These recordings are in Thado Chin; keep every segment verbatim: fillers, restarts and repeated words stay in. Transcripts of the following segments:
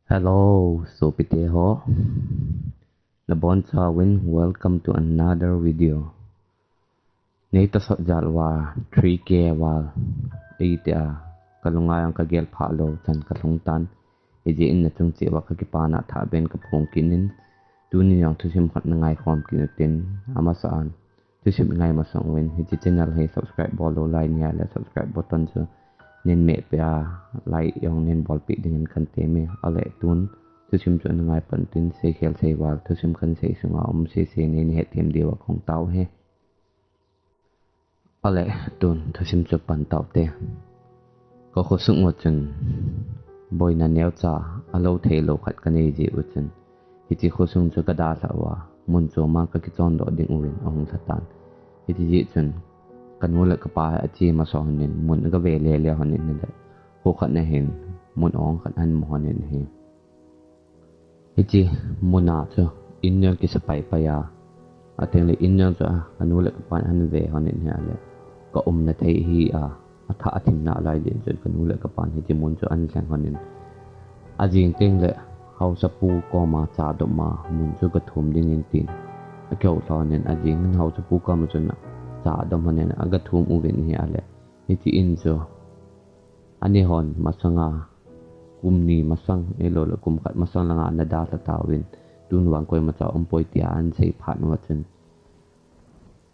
Hello, sopite ho. Nabonchauvin, welcome to another video. Neita sot jal uva three K val eitia kalunga jong kagel phalou chan kalhung tan. Hijeh in nachung cheh uva kakipana thah ben kaphong kit in, tuni jong thusim khat nangaikhom kit utin, amasa an thusim ngai masang uvin, hiche channel hi subscribe bol lou lai nahi le subscribe button chu nin meh peh a, like jong nin bolpeh dingin kan temme. Ale tun thusim chu ngai pan tin, seikhel seival thusim kan sei sunga um sese nei nahet them diuva kahung tao e. Ale tun thusim chu pan tao te. Kakhosung uva chun boina neocha alou theilou khat kanei jeh u chun, hiche khosung chu kadalhah uva, mun chom a kakichon doh ding uvin ahung lha tan. Hiti jeh chun kanu le kapa hi ache masa lhonin, mun agave lele lhonin hile, kho khat na hin mun ong khat ahin mu lhonin ahi. Hiche muna chu in jong kisa paipai a, ateng le in jong chu a, kanu le kapan ahin ve lhonin ahile, kaumna thei hi a, athah athim nalai jeh chun kanu le kapan hiche mun chu ahin lheng lhonin, ajing teng le haosapu koma cha dom a mun chu gathum dingin tin akihou lhonin, ajing in haosapu koma chun cha dom lhonin agathum uvin ahile, hiche in chu anei lhon masanga kum ni masang, ahilou le kum khat masang langa ana dalha tauvin, tun vang koimacha umpoi tia ahin sei phat uva chun,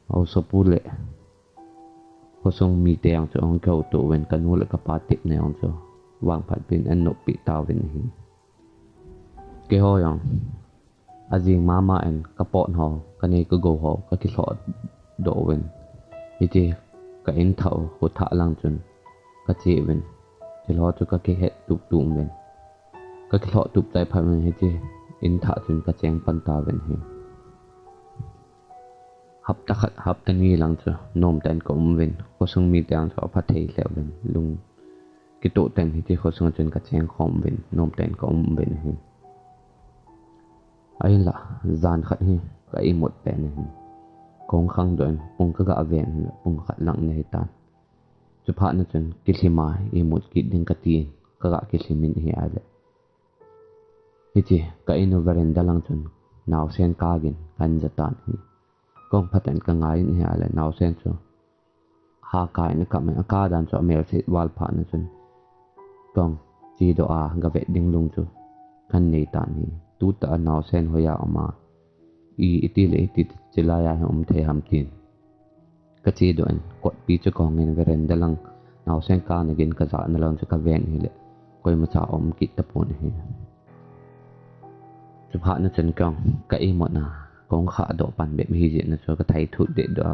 haosapu le khosung mite jong chu ahung kihouto uvin, kanu le kapa tepna jong chu vangphat pin ahin noppeh tauvin ahi. Keiho jong ajing mama in kapot ho, kanei kagou ho kakilhoh doh uvin, hiche ka in thah u khothah lang chun kache uvin, thil ho chu kakihet tup tup uvin, kakilhoh tup chai phat uvin, hiche in thah chun kacheng pan tauvin ahi. Hapta khat hapta ni lang chu nomtah in kaum uvin, khosung mite jong chu apha thei lheh uvin, lung kitoh tah in hiche khosung a chun kacheng khom uvin, nomtah in kaum uvin ahi. Ahinla jan khat hi ka imut pen ahin, kahung khangdoh in pung kaga ven ahile pung khat lang ana hitan. Chuphat na chun kilhim a imut kit ding katin kaga kilhim in ahile, hiche ka in u veranda lang chun naosen kagin kahin ja tan ahi. Kahung phatah in kangai in ahile naosen chu haka in akap in, aka dan chu amelse val phat na chun kahung chedoh a gavet ding lung chu kahin nei tan ahi. Tutah a naosen hoiya um a, i, iti le iti chelai a hi um thei ham tin kachedoh in, kotpi chu kahong in veranda lang naosen kana gin kajahna lang chu kaven ahile, koimacha aum kit tapon ahi. Chuphat na chun kahung ka imutna kahung khahdoh pan bep ahijeh na chu kathai thut dehdoh a,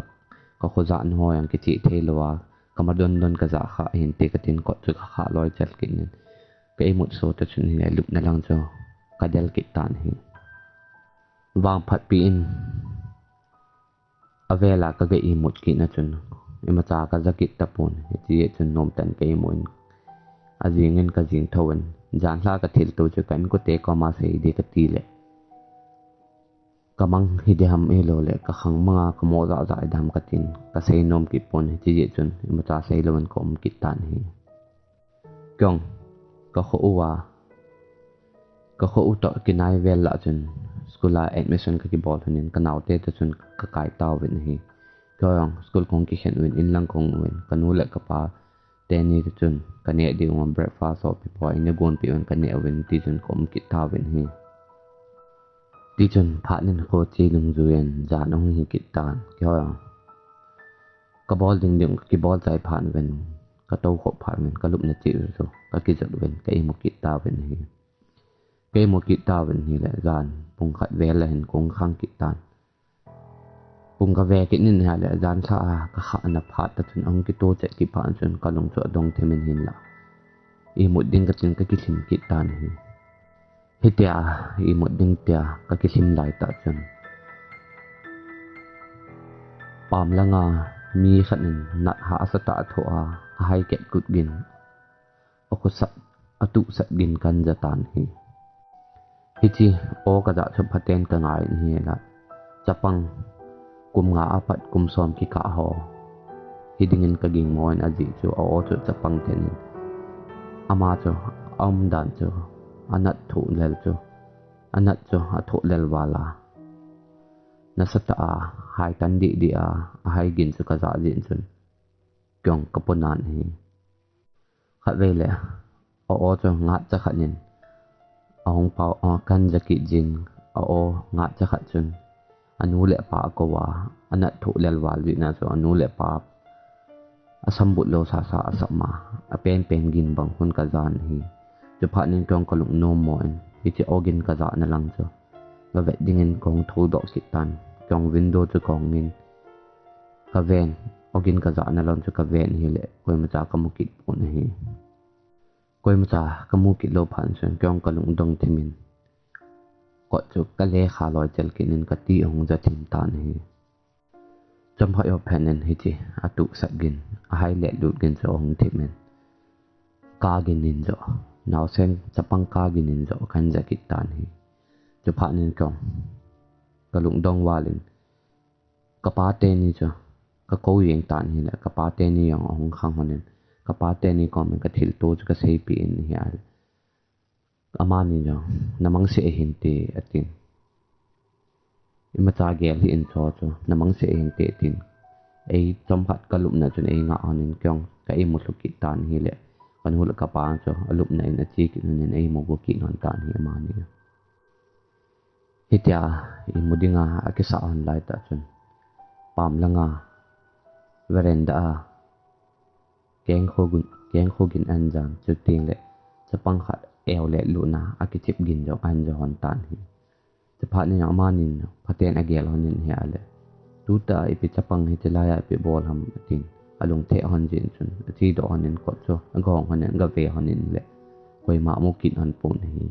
kakhojahna ho jong kicheh theilou a, kama don don kajah khah hinte katin kot chu kakhah loi chal kit in, ka imut sot a chun ahile lupna lang chu kadel kit tan ahi. Vangphat pi in avel a kaga imut kit na chun imacha kaja kit tapon, hiti jeh chun nomtah in ka imu in, ajing in kajing thou in, janhi a kathilto chu ka inkote koma sei ding kati le kamang hiding ham ahilou le kakhang manga kamo jahjah hiding ham katin kasei nom kit pon, hiti jeh chun imacha seilou in kaum kit tan ahi. Kahung kakho uva, kakho u toh kinai vel lah chun school a admission kakibol lhonin, kanaote toh chun kakai tauvin ahi. Kahung school kahung kikhen uvin, in lang kahung uvin, kanu le kapa teni toh chun kaneh diu breakfast ho pipo in agonpeh uvin kaneh uvin, tichun kaum kit tauvin ahi. Tichun phat nin kho che dungjuiyin jan ahung hi kit tan, keiho kabol ding ding kakibol chai phat uvin, katou khop phat uvin, kalupna cheh u chu kakijot uvin ka imu kit tauvin ahi. Ka imu kit tauvin ahile jan pung khat vel ahin kahung khang kit tan. Pung kave kit nin ahile janhi a kakhahna phat tah chun ahung kitoh chet kit phat chun kalung chu adong them in hinla imut ding katin kakilhim kit tan ahi. Hitia imut ding tia kakilhim lai tah chun pam langa mi khat in nat hahsa tah athoh a, ahai ket kut gin, akhosat, atuhsat gin kahin ja tan ahi. Hiche aw kajah chu phaten kangai in ahile, chapang kum nga apat kum som kikah ho hiding in kagingmo in, ajeh chu a-aw chu chapang then in, ama chu aumdan chu anat thoh lel chu, anat chu athoh lel val a, nasatah a hai tan didi a, ahai gin chu kajah jin chun, keiin kaponan ahi. Khatvei le, a-o chu ngatcha khat in ahung pao, a, kahin ja kit jin, a-o ngatcha khat chun anu le apa akou a, anat thoh lel val jeh a chu anu le apa asambut lou sasa asam a, apenpen gin bang khun kajan ahi. Chuphat in keiin kalung nom mo in, hiche ogin kajahna lang chu gavet dingin kahung thoudoh kit tan. Keiin window chu kahung in, kaven, ogin kajahna lang chu kaven ahile, koimacha kamu kit pon ahi. Koimacha kamu kit lou phat chun keiin kalungdong thim in, kot chu kale kha loi chel kit in kati ahung ja thim tan ahi. Chomkhat jou phat in hiche atuhsah gin, ahai le lut gin chu ahung thim in, kagin in joh, naosen chapang kagin in joh kahin ja kit tan ahi. Chuphat in keiin kalungdong val in, kapa teni chu kakou jeng tan ahile, kapa teni jong ahung khang lhon in, kapa teni kom in kathilto chu kaseipeh in ahile, amani jong, namangse ahinte atin. Imacha gel hih in cho chu, namangse ahinte atin. Ei chomkhat kalupna chun eingah lhon in keiin ka imu lhu kit tan ahile, kanu le kapa chu alupna in ache kit lhon in eimu gu kit lhon tan ahi amani. Hitia imu dinga akisah lhon laitah chun, pam langa, veranda a, kengkho gin, kengkho gin ahin jan, chuteng le chapang khat eole lutna akichep gin jong ahin ja lhon tan ahi. Chuphat in amanin phaten agel lhon in ahile, tuta ipi chapang hiche laiya ipi bol ham atin, alungthim lhon jin chun, achedoh lhon in kot chu agong lhon in agave lhon in le, koima amu kit lhon pon ahi.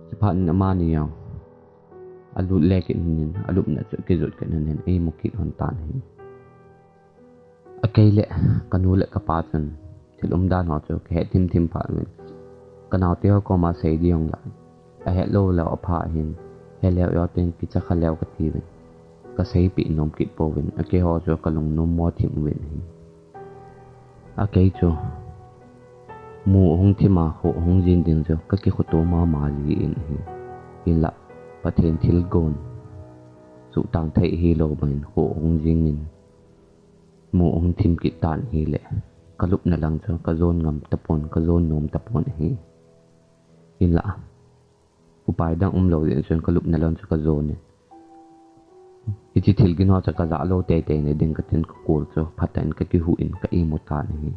Chuphat in amani jong alut le kit lhon in, alupna chu akijot kit lhon in eimu kit lhon tan ahi. Akei le kanu le kapa chun thil umdan ho chu kahet thimthim phat uvin, kanaote ho koma sei ding jong la, ahet lou leh apha ahin, heleu jou teng kicha kha leu katiuvin, kaseipeh nom kit pouvin, akeiho chu kalungnom mo thim uvin ahi. Akei chu mu ahung thim a, kho ahung jing ding chu kakikhoto mama ji in ahi. Hinlah Pathen thilgon suhtang thei hilou bangin kho ahung jing in, mu ahung thim kit tan ahile, kalupna lang chu kajon ngam tapon, kajon nom tapon ahi. Hinlah upai dang umlou jeh chun kalupna lang chu kajon in, hiche thilgin ho chu kajah lou teitei na ding katin kakol chu phatah in kakihuh in ka imu tan ahi.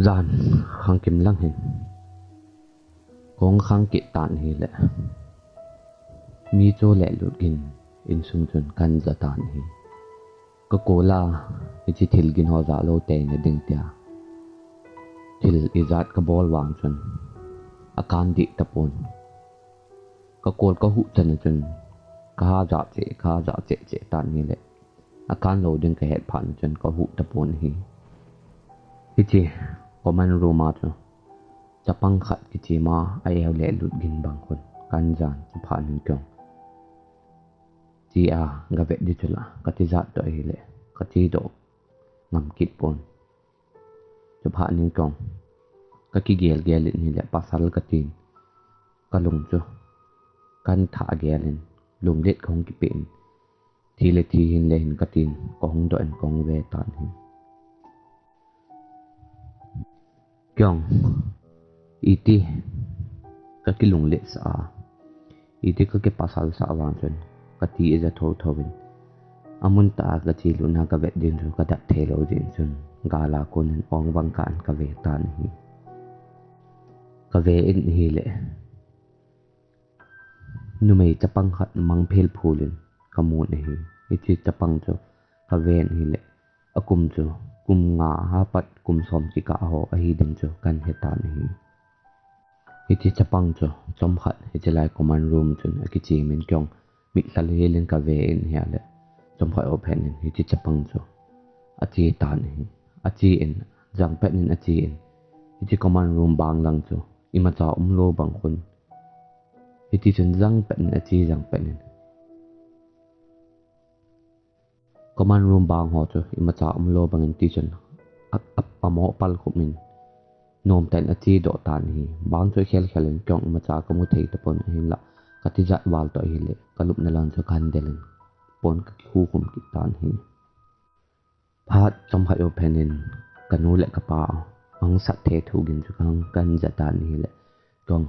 Jan khangkim lang hin kahung khang kit tan ahile, mi cho le lut gin insung chun kahin ja tan ahi. Kakol a, hiche thilgin ho jah lou teina ding tia thil ijat kabol vang chun akan dih tapon. Kakol kahuh chan a chun kaha jah cheh, kaha jah cheh cheh tan ahile, akan lou ding kahet phat na chun kahuh tapon ahi. Hiche common room a chu chapang khat kichem a, a-eu le lut gin bang khun kahin jan, chuphat in keiin che a gavet ding chu la katijat toh ahile, kachedoh ngam kit pon. Chuphat in keiin kakigel gel in ahile, pasal katin, kalung chu kahin thah gel in, lunglet kahung kipeh in, thi le thi hinle hin katin, kahung doh in kahung ve tan ahi. Keiin iti kakilunglet sah a, iti kakipasal sah vang chun kati aja thotho in, amun tah a kache lutna kavet ding chu kadat thei lou jeh chun, gal a kon in ong vang kah in kave tan ahi. Kave in ahile, numei chapang khat mang phel phul in kamun ahi. Hiche chapang chu kaven ahile, akum chu kum nga a pat kum som kikah ho ahi ding chu kahin he tan ahi. Hiche chapang chu chomkhat hiche lai common room chun akichem in, keiin mitlhi hel in kave in ahile, chomkhat jou phat in hiche chapang chu ache tan ahi. Ache in, jang pet in ache in, hiche common room bang lang chu imacha umlou bang khun, hiti chun jang pet in ache, jang pet in common room bang ho chu imacha umlou bangin ti chun a, a, amo pal khup in, Nomtah in ache doh tan ahi. Bang chu akhel khel in keiin imacha kamu thei tapon ahinlah, katijat val toh ahileh kalupna lang chu kahin del in pon kakikhu khum kit tan ahi. Phat chomkhat jou phat in kanu le kapa ahung sat the thu gin chu kahin, kahin ja tan ahileh, keiin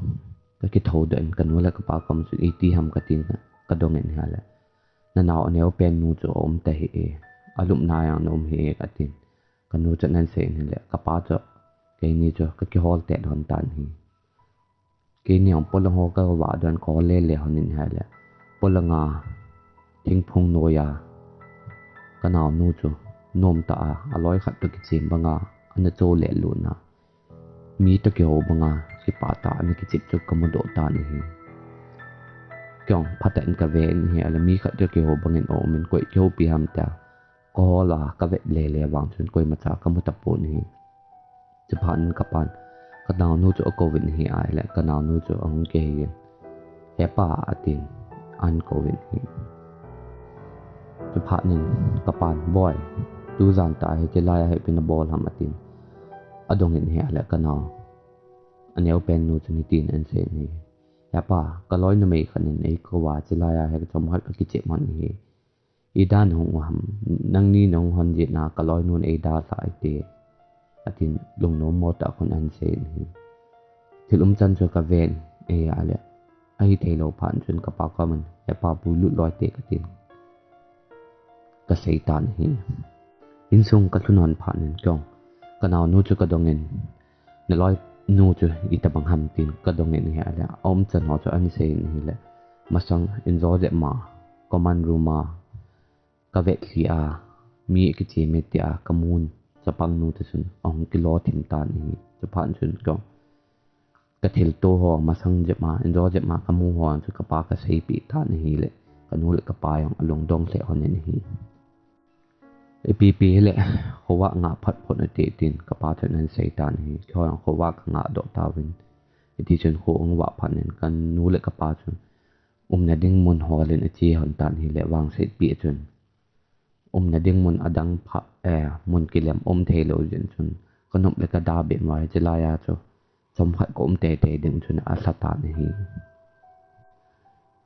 kakithou doh in kanu le kapa kom chun iti ham katin kadong in ahileh, nanao aneo pen nu chu aum tahih e, alupna a jong ana um hih e katin. Kanu chun ahin sei in ahileh, kapa chu keini chu kakihol tet lhon tan ahi. Keini jong polang ho kavah doh in kahol lele lhon in ahileh, polang a thingphung noiya kanaonu chu nomtah a aloi khat toh kichem banga ana cho lele lutna, mi toh kihou banga kipah tah a ana kichep chu kamu doh tan ahi. Keiin phatah in kave in ahileh mi khat toh kihou bangin aum in koi kihoupi ham tia kahol a kavet lele vang chun koimacha kamu tapon ahi. Chuphat in kapan kanaonu chu akouvin ahileh, kanaonu chu ahung kihei in, "He pa," atin, ahin kouvin ahi. Chuphat in kapan, "Boi, tujan tah a hiche laiya ipi nabol ham?" atin adongin ahileh, kanao aneo pen nu chun hitin ahin seiyin ahi, "He pa, kaloi numei khat in eikou a, hiche laiya hi chomkhat kakichep man ahi. Ida nahung u ham, nangni nahung hon jeh in kaloi nun eidalhah e," atin lungnom mo tah khun ahin seiyin ahi. Thil umchan chu kaven ahileh, ahithei lou phat chun kapa kom in, "He pa, puilut loi te," katin kasei tan ahi. Insung kalhun lhon phat in keiin kanaonu chu kadong in, "Naloi nu chu itobang ham?" tin kadong in ahileh, aumchan ho chu ahin seiyin ahileh, masang injo jep ma common room a kavet lhih a mi akichem e tia kamun chapang nu te chun ahung kilo thim tan ahi. Chuphat chun keiin kathilto ho masang jep ma, injo jep ma kamu ho chu kapa kaseipeh tan ahileh, kanu le kapa jong alungdong lheh lhon in ahi. "Ipi ipi hileh khovah ngah phat phot ute," tin kapa chun ahin sei tan ahi. Keiho jong khovah kangah doh tauvin, hiti chun kho ahung vah phat in kanu le kapa chun umna ding mun hol in ache lhon tan ahileh, vangsetpi a chun umna ding mun adang pha, eh, mun kilem um thei lou jeh chun kanop le kada bep uva hiche laiya chu chomkhat kaum teitei ding chun alha tan ahi.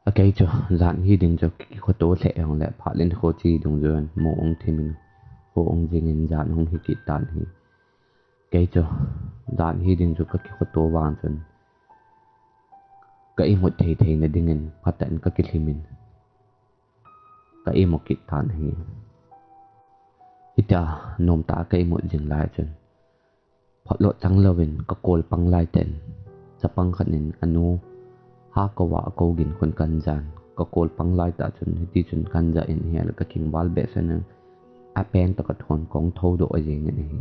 Akei chu jan hi ding chu kakikhoto lheh jongleh phat le nikho che dungjuiyin mo ahung thim in, kho ahung jing in jan ahung hi kit tan ahi. Kei chu jan hi ding chu kakikhoto vang chun ka imut thei theina dingin phatah in kakilhim in ka imu kit tan ahi. Hitia nomtah a ka imut jing lai chun, photlo chang louvin ka kol pang lai tah in, chapang khat in anu ha kou a akou gin khun kahin jan. Ka kol pang lai tah chun, hiti chun kahin ja in ahileh ka kingval behseh in, a peng tah a ka thon kahung thoudoh jeng in ahi.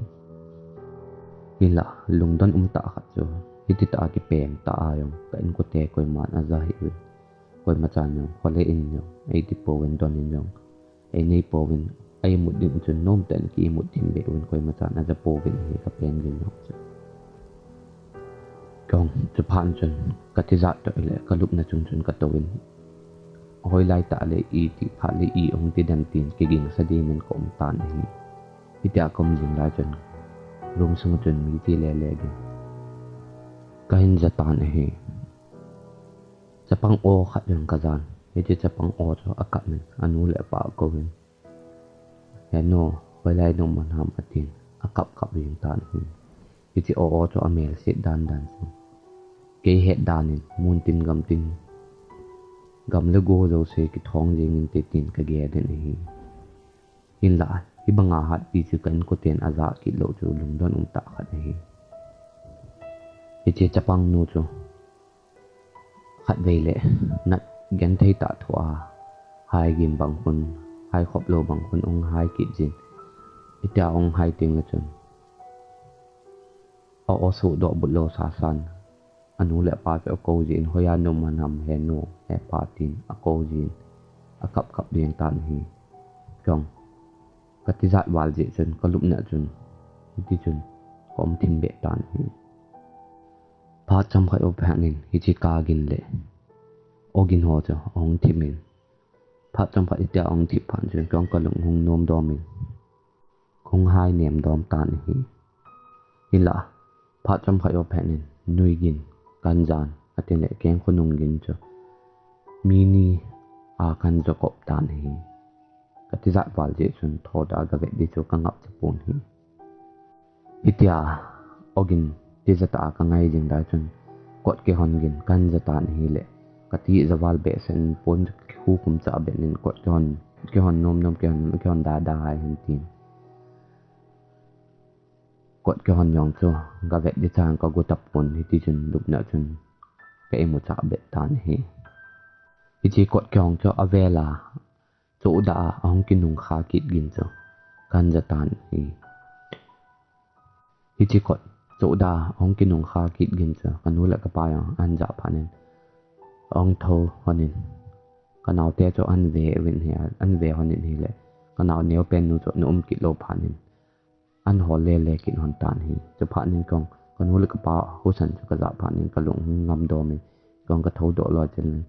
Hinlah lungdon um tah khat chu, hiti tah a kipeng tah a jong ka inkote koiman aja hih uvin, koima chan jong, khole in jong, eiti pouvin, don in jong einei pouvin, a imut ding chun nomtah in ki imut thim beh uvin, koima chan aja pouvin ahi ka peng gin jong chu. Kong, chuphat chun ka tijat toh le ka lupna chung chun ka touvin, hoilai tah le iti phat le i hung ti dem tin kigingsa dimin ka um tan ahi. Hitia ka um jing lai chun room sung chun mi che lele gin kahin ja tan ahi. Chapang aw khat jong ka jan. Hiti chapang aw chu akap in, anu le apa akouvin, "He nu, hoilai na um ham?" atin, akap kap jing tan ahi. Hiti aw aw chu amel set dan dan chu kei het dan in, mun tin gam tin, gam le go jouse kithong jeng inte tin ka gel in ahi. Hinlah, hibanga hatpi chu ka inkoten aja kit lou chu lungdon um tah khat ahi. Hiche chapang nu chu khatvei le nat genthei tah thoh a, hai gim bang khun, hai khop lou bang khun hung hai kit jin. Hitia hung hai teng le chun, aw aw suhdoh but lou sasan, anu le apa chu akou jin, "Hoiya na um ham he nu, he pa?" tin akou jin, akap kap jeng tan ahi. Kong, ka tijat val jeh chun, ka lupna chun, hiti chun ka um thim beh tan ahi. Phat chomkhat jou phat in, hiche ka gin le aw gin ho chu ahung thim in, phat chomkhat hitia ahung thim phat chun, kong ka lung hung nom dom in, kahung hai nem dom tan ahi. Hinlah, Phat chomkhat jou phat in, nui gin, kahin jan, atin le keng khonung gin chu mi ni a kahin ja kop tan ahi. Kati jat val jeh chun thoda gavet ding chu kangap tapon ahi. Hitia ogin tija tah a kangai jing lai chun kot kihon gin kahin ja tan ahile, kati ja val behseh in pon chu khu kum cha beh in kot kihon, kihon nom nom, kihon, kihon da da hai hin tin. Kot kihon jong chu gavet ding chan kago tapon, hiti chun lupna chun ka imu cha beh tan ahi. Hiche kot kihon chu avel a chohda a ahung kinung kha kit gin chu kahin ja tan ahi. Hiche kot chohda a ahung kinung kha kit gin chu kanu le kapa jong ahin ja phat in, ahung thou hon in, kanaote chu ahin ve uvin ahi, ahin ve hon in ahile, kanao neopen nu chu ana um kit lou phat in, ahin hol le le kit hon tan ahi. Chuphat in kong, kanu le kapa husa chu kaja phat in kalung hung ngam dom in, kong kathou doh loi chun,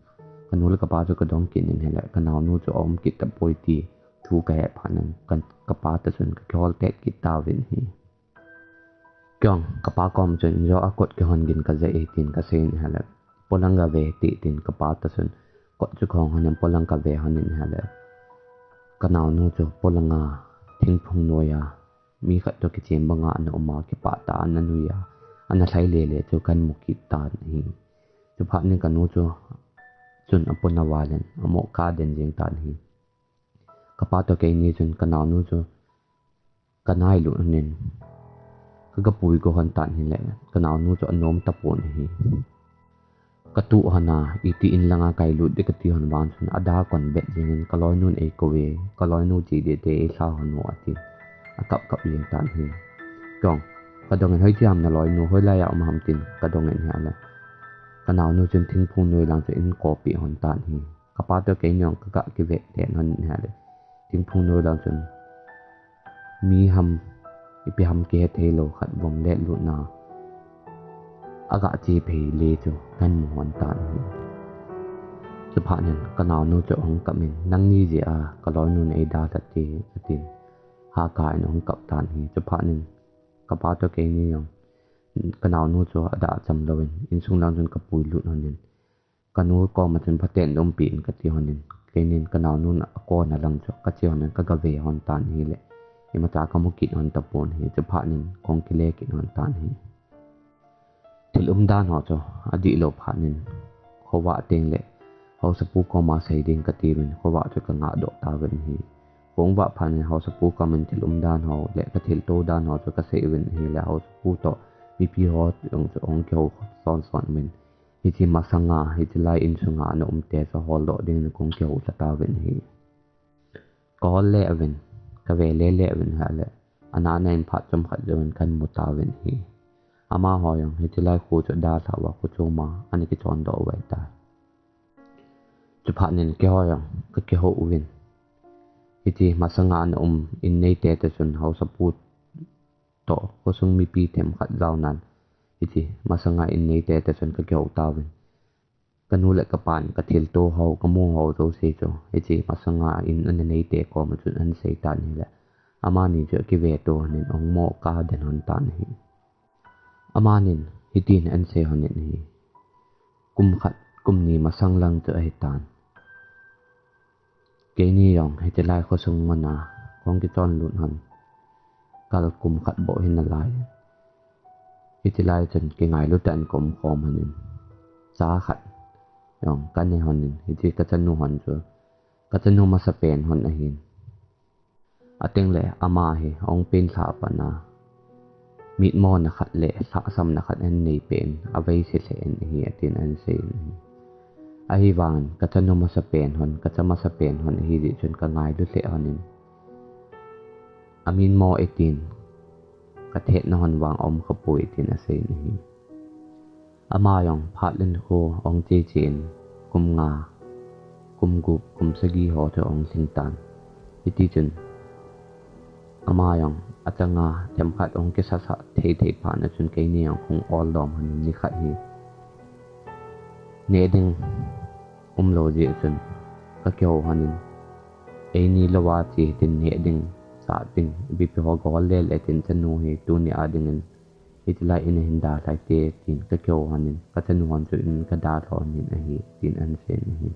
kanu le kapa chu kadong kit in ahile, kanaonu chu aum kit tapoi ti thu kahe phat in, ka, kapa toh chun kakihol tet kit tauvin ahi. Kong, kapa kom chun, jo a kot kihon gin kaja e tin kasei in ahile, polang gave hite tin kapa toh chun kot chu kahong hon in polang kave hon in ahile, kanaonu chu polang a thingphung noi a mi khat toh kichem banga ana um a, kipah tah a ana nui a, ana lhai le le chu kahin mu kit tan ahi. Chuphat in kanu chu chun apona val in, amo kaden jing tan ahi. Kapa toh keini chun kanaonu chu kanai lut hon in, kagapui go hon tan ahile, kanaonu chu anom tapon ahi. Katuh hon a, iti in langa kailut ding kati hon vang chun, ada kon bet jing in, kaloinun eikou ve, kaloinu che ding te eilha hon o ati. Akap kap jing tan ahi. Kong, kadong in, hoiche ham naloinu, hoilai a um ham tin kadong in ahile, kanaonu chun thingphung noi lang chu ahin kopeh hon tan ahi. Kapa toh keini jong kaga kivet len hon in ahile, thingphung noi lang chun mi ham, ipi ham kihe thei lou khat vom le lutna aga che phei le chu kahin mu hon tan ahi. Chuphat in kanaonu chu ahung kap in, nangni jeh a kaloinun eidalha te, atin, haka in ahung kap tan ahi. Chuphat in kapa toh keini jong kanaonu chu ada cham louvin, insung lang chun kapui lut hon in, kanu koma chun phaten umpi in kati hon in, keinin kanaonun akona lang chu kache hon in kagave hon tan ahile, imacha kamu kit hon tapon ahi. Chuphat in kong kile kit hon tan ahi. Thil umdan ho chu adihlou phat in, khovah teng le haosapu koma sei ding kati uvin, khovah chu kangah doh tauvin ahi. Khovah phat in haosapu kom in thil umdan ho le kathilto dan ho chu kasei uvin ahile, haosapu toh mipi ho jong chu ahung kihou son son uvin, hiche masanga, hiche lai insunga ana um te chu holdoh ding in kong kihou lha tauvin ahi. Kahol le uvin, kave le le uvin ahile, ana ana in phat chomkhat jouvin kahin mu tauvin ahi. Amaho jong hiche lai kho chu adalhah uva, kho choma ana kichon doh uva ahitai. Chuphat in keiho jong kakihou uvin, hiche masanga ana um in neite toh chun haosapu toh khosung mipi themkhat jaonan, hiche masanga in neite toh chun kakihou tauvin, kanu le kapan kathilto ho, kamu ho jouse chu hiche masanga in ana neite koma chun ahin sei tan ahile, amani chu akive to hon in ahung mo kaden hon tan ahi. Amanin hitin ahin sei hon in ahi. Kum khat, kum ni masang lang chu ahitan, keini jong hiche lai khosung muna kahung kichon lut hon, kal kum khat bou hinalai. Hiche lai chun kingailu tah in kaum khom hon in, cha khat jong kanei hon in, hiche kachanu hon chu kachanu masapen hon ahin. Ateng le ama hi ahung penlhah pat a, mitmona khat le lhahsamna khat ahin neipeh in, aveise lheh in ahi, atin ahin sei in ahi. Ahivangin kachanu masapen hon, kacha masapen hon ahijeh chun kangailu lheh hon in, amitmo e tin, kathetna hon vang aum khapoi tin asei in ahi. Ama jong phat le nikho ahung che che in, kum nga, kum gup, kum sagi ho chu ahung lhing tan. Hitichun ama jong achanga themkhat ahung kisasah thei thei phat na chun keini jong kahung oldom hon in, nikhat hi neh ding umlou jeh chun kakihou hon in, eini louva che hitin neh ding, chah ding, ipi ipi ho kahol le le tin, chanu hi tuni a dingin Hitilai in ahin dalhah e, tin kakihou lhonin, kachanu hon chu in kadalhah lhonin ahi, tin ahin sei in ahi.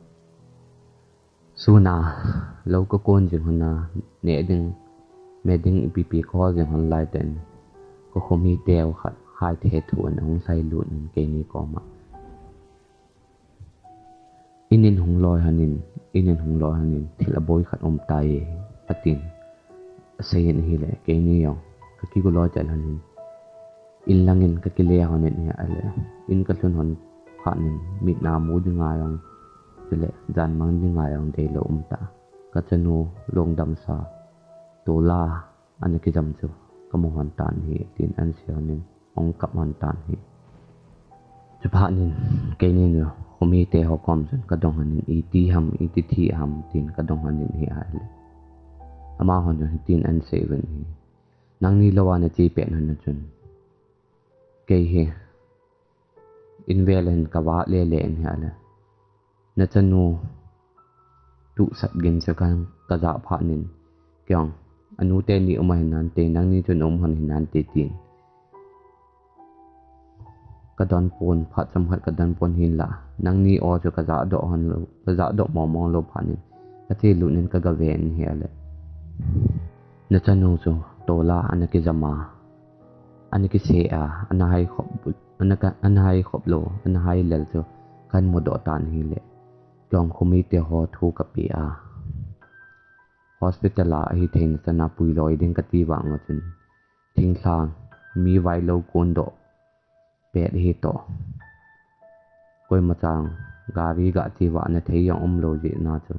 Suna, lou kakon jing lhona, neh ding, me ding ipi pi kahol jing lhon laitah in, kakhomite ho khat, haithe thu in ahung seilut in keini koma. In in hung loi lhonin, in in hung loi lhonin, thil aboi khat um tai, atin. Asei in ahile, keini jong, kakigo loi chai lhonin. In langin kakile lhonin ahile, in kalhun lhon phatnin, mit na mu dinga jong, chule, jan mang dinga jong deilou um ta. Kachanu lungdam sa, tola, ana kijam chu kamu lhon tan ahi, tin ahin sei lhonin, ahung kap lhon tan ahi. Chuphatnin, keinin jong, khomite ho kom chun kadong lhonin, iti ham, iti thi ham, tin kadong lhonin ahile. Amahon jong hitin ahin sei uvin ahi. Nangni louva nache pet lhon a chun, kei hi, in vel hin kavah lele in ahile. Nachanu tuhsat gin chu ka, kajah phatnin, kei jong, anu teni um ahi nante, nangni chun um lhon ahi nante tin. Kadonpon, phat chomkhat kadonpon hinlah, nangni o chu kajah doh lhon lou, kajah doh mong mong lou phatnin, kachelut in kagave in ahile. Nachanu chu tola ana kijam a, ana kise a, ana hai khop, ana ka, ana hai khop lou, ana hai lel chu kahin mudoh tan ahile. Kei jong khomite ho thu kape a, hospital a ahithei na chana puiloi ding kati vang a chun, thinglhang, mi vailou kondoh pet ahi toh. Koima chang, gari gah che vah na thei jong umlou jeh a chu,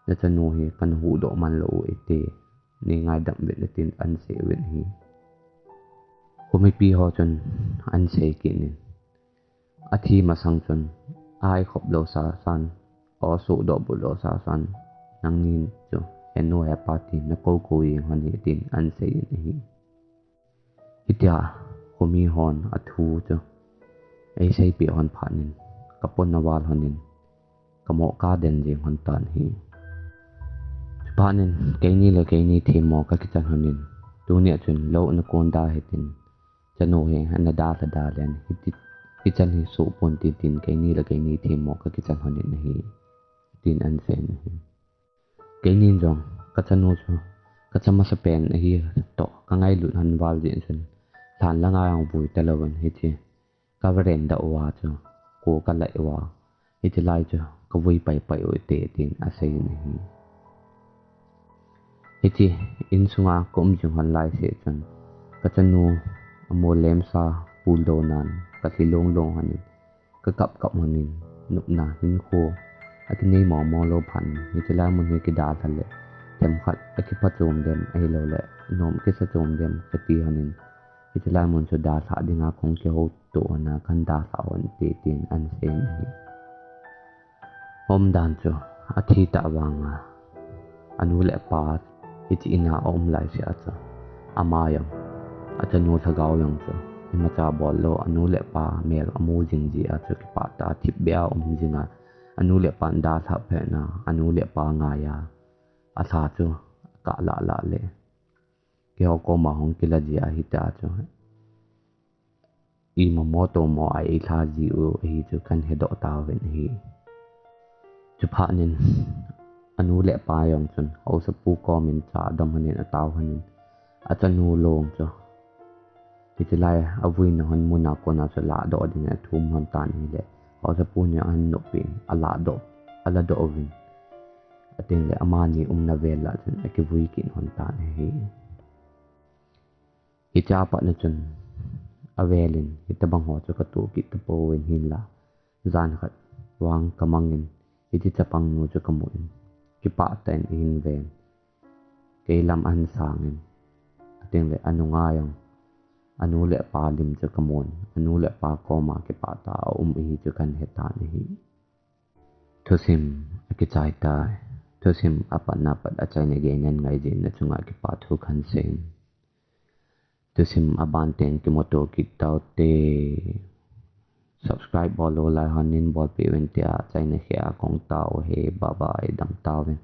nachanu hi kana huhdoh man lou u hite, nei ngaidam uvin tin ahin sei uvin ahi. Khomipi ho chun ahin sei kit in, athi masang chun, ahai khop lou sasan, aw suhdoh buldoh sasan, nangni chu, henu hepa tin nakou kou jeng lhon ahi tin ahin sei in ahi. Hitia, khomi hon athu chu eiseipeh lhon phatnin, kapon aval lhonin, kamoh kaden jeng lhon tan ahi. Chuphatnin, keini le keini themmo kakichan lhonin, tunia chun lou ana kon da hitin, chanu hi ana dalha dalhan, hiti, hichan hi sohpon tin tin, keini le keini themmo kakichan lhonin ahi, tin ahin sei in ahi. Keinin jong, kachanu chu, kacha masapen ahi toh, kangailut lhon val jeh chun, lhan langa jong vui talouvin hiche, ka veranda uva chu, ko kalai uva, hitilai chu, kavui paipai u hite, tin asei in ahi. Hiche, insunga kaum jing lhon laiseh chun, kachanu, amol lemsa, puldou nan, kalhi long long lhonin, kakap kap lhonin, nopna hinkho akinei mong mong lou phatnin, hitilai mun hi kidalha le, themkhat akipha chom dem, ahilouleh, nom kisa chom dem, kati lhonin, hitilai mun chu dalhah dinga kahung kihouto lhona, kahin dalhah lhon hite, tin ahin sei in ahi. Umdan chu, athi tah vanga, anu le apa, hiche ina aum laiseh a chu, ama jong, achanu lhagao jong chu, imacha bollou, anu le apa mel amu jing jeh a chu, kipah tah a thipbeh a um jinga, anu le apan dalhah phatna, anu le apa ngaiya, alha chu, akah lah lah le, keiho koma hung kila jeh a hitia chu, ima mo tomo a eilha jiu ahi chu kahin hedoh tauvin ahi. Chuphatnin, anu le apa jong chun, haosapu komin cha adom lhonin atao lhonin, achanu long chu, hitilai avuina lhon muna kona chu lahdoh dingin athum lhon tan ahile, haosapu in jong ahin noppin, alahdoh, aladoh uvin, atengle amani umna vel lah chun akivui kit lhon tan ahi. Hichea patna chun, avelin, hitobang ho chu katoh kit tapouvin hinla, jan khat vang kamangin, hiti chapangnu chu kamun, kipah tah in ahin ven, kei lam ahin sangin, atengle anunga jong, anu le apa lim chu kamun, anu le apa koma kipah tah a aum ahi chu kahin hetan ahi. Thusim akichai tai. Thusim apatna pat achaina geiya ngai jeh in nachunga kipathu kahin seiyin. Thusim aban teng kimuto kit taute. Subscribe bollou lai hon neibolpeh uvin tia achaina geiya kahung tao uve. Bye bye, damtauvin.